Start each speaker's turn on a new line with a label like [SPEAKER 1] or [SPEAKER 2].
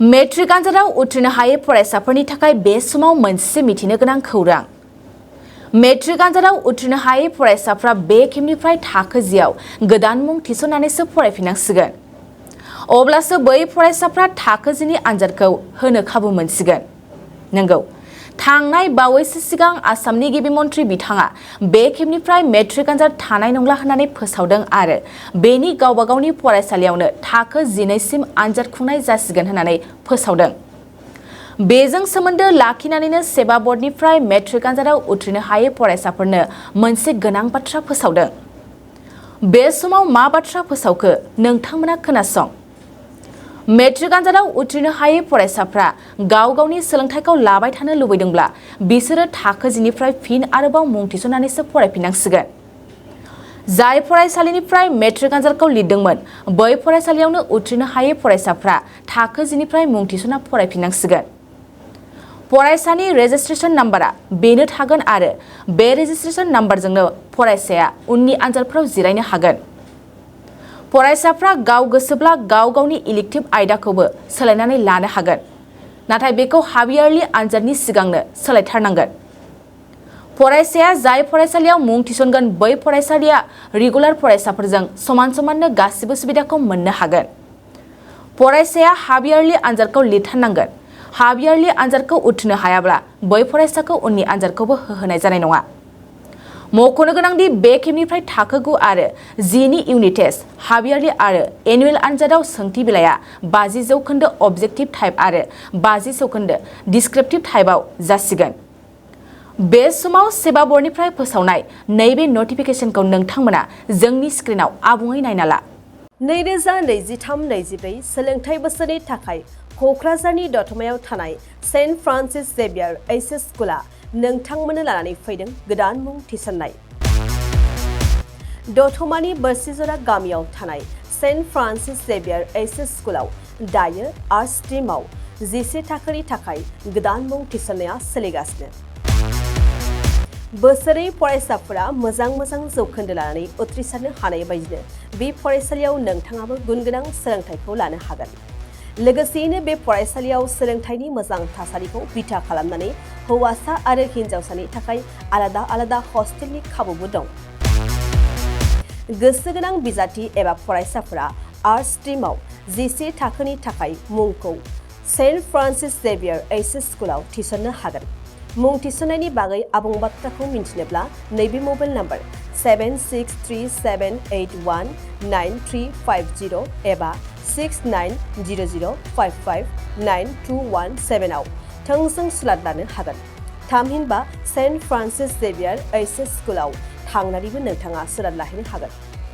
[SPEAKER 1] Matric आनजादाव उथ्रिनो हायै फरायसाफोरनि थाखाय बे समाव मोनसे मिथिनो गोनां खौरां। मेट्रिक आनजादाव उथ्रिनो हायै फरायसाफ्रा बे खेबनिफ्राय थाखो 10आव गोदान मुं थिसननानैसो फरायफिननांसिगोन। अब्लासो बै फरायसाफ्रा थाखो 10नि आनजादखौ होनो खाबु मोनसिगोन। नंगौ, थांनाय बावैसो सिगां आसामनि गिबि मन्थ्रि बिथाङा बे खेबनिफ्राय मेट्रिक आनजाद थानाय नंला होननानै फोसावदों आरो बेनि गावबा गावनि फरायसालियावनो थाखो 12सिम आनजाद खुंनाय जासिगोन होननानै फोसावदों। बेजों सोमोन्दो लाखिनानैनो सेबा बर्डनिफ्राय मेट्रिक आनजादाव उथ्रिनो हायै फरायसाफोरनो मोनसे गोनां बाथ्रा फोसावदों। बे समाव मा बाथ्रा फोसावखो नोंथांमोना खोनासं। मेट्रिक आनजादाव उथ्रिनो हायै फरायसाफ्रा गाव गावनि सोलोंथाइखौ लाबाय थानो लुबैदोंब्ला बिसोरो थाखो 10निफ्राय फिन आरोबाव मुं थिसननानैसो फरायफिननांसिगोन। जाय फरायसालिनिफ्राय मेट्रिक आनजादखौ लिरदोंमोन बै फरायसालियावनो उथ्रिनो हायै फरायसाफ्रा थाखो 10निफ्राय मुं थिसनना फरायफिननांसिगोन। फरायसानि रेजिस्ट्रेशन नाम्बारा बेनो थागोन आरो बे रेजिस्ट्रेशन नाम्बारजोंनो फरायसाया उननि आनजादफोराव जिरायनो हागोन। फरायसाफ्रा गाव गोसोब्ला गाव गावनि इलेक्टिभ आयदाखौबो सोलायनानै लानो हागोन, नाथाय बेखौ हाफ यारलि आनजादनि सिगांनो सोलायथारनांगोन। फरायसाया जाय फरायसालियाव मुं थिसनगोन बै फरायसालिया रेगुलार फरायसाफोरजों समान समाननो गासिबो सुबिदाखौ मोननो हागोन। फरायसाया हाफ यारलि आनजादखौ लिरथारनांगोन। हाफ यारलि आनजादखौ उथ्रिनो हायाब्ला बै फरायसाखौ उननि आनजादखौबो होहोनाय जानाय नङा। मख'नो गोनांदि बे खेबनिफ्राय थाखो 9 आरो 10नि इउनिट टेस्ट, हाफ यारलि आरो एनुवेल आनजादाव सोंथि बिलाइया 50% अबजेक्टिभ टाइप आरो 50% डिसक्रिप्टिभ टाइपआव जासिगोन। बे समाव सेबा बर्डनिफ्राय फोसावनाय नैबे नटिफिकेशनखौ नोंथांमोना जोंनि स्क्रिनाव आबुङै नायना ला।
[SPEAKER 2] 2023-24 सोलोंथाइ बोसोरनि थाखाय क'क्राझारनि दतमायाव थानाय सेन्ट फ्रान्सिस जेभियार एइचएस स्कुला नोंथांमोननो लानानै फैदों गोदान मुं थिसननाय। दतमानि बोरसिजरा गामियाव थानाय सेन्ट फ्रान्सिस जेभियार एइचएस स्कुलाव दायो आर्ट्स स्ट्रिमाव 11 थाखोनि थाखाय गोदान मुं थिसननाया सोलिगासिनो। बोसोरै फरायसाफोरा मोजां जौखोन्दो लानानै उथ्रिसारनो हानाय बायदिनो बे फरायसालियाव नोंथाङाबो गुनगोनां सोलोंथाइखौ लानो हागोन। लोगोसेयैनो बे फरायसालियाव सोलोंथाइनि मोजां थासारिखौ बिथा खालामनानै हौवासा आरो हिन्जावसानि थाखाय आलादा हस्टेलनि खाबुबो दं। गोसो गोनां बिजाथि एबा फरायसाफोरा आर्ट्स स्ट्रिमाव 11 थाखोनि थाखाय मुंखौ सेन्ट फ्रान्सिस जेभियार एइचएस स्कुलाव थिसननो हागोन। मुं थिसननायनि बागै आबुं बाथ्राखौ मिन्थिनोब्ला नैबे मबाइल नाम्बार 7637819350 एबा 6900559217 आव थोंजों सुलाद लानो हागोन। थामहिनबा सेन्ट फ्रान्सिस जेभियार एइचएस स्कुलाव थांनानैबो नोंथाङा सुलाद लाहैनो हागोन।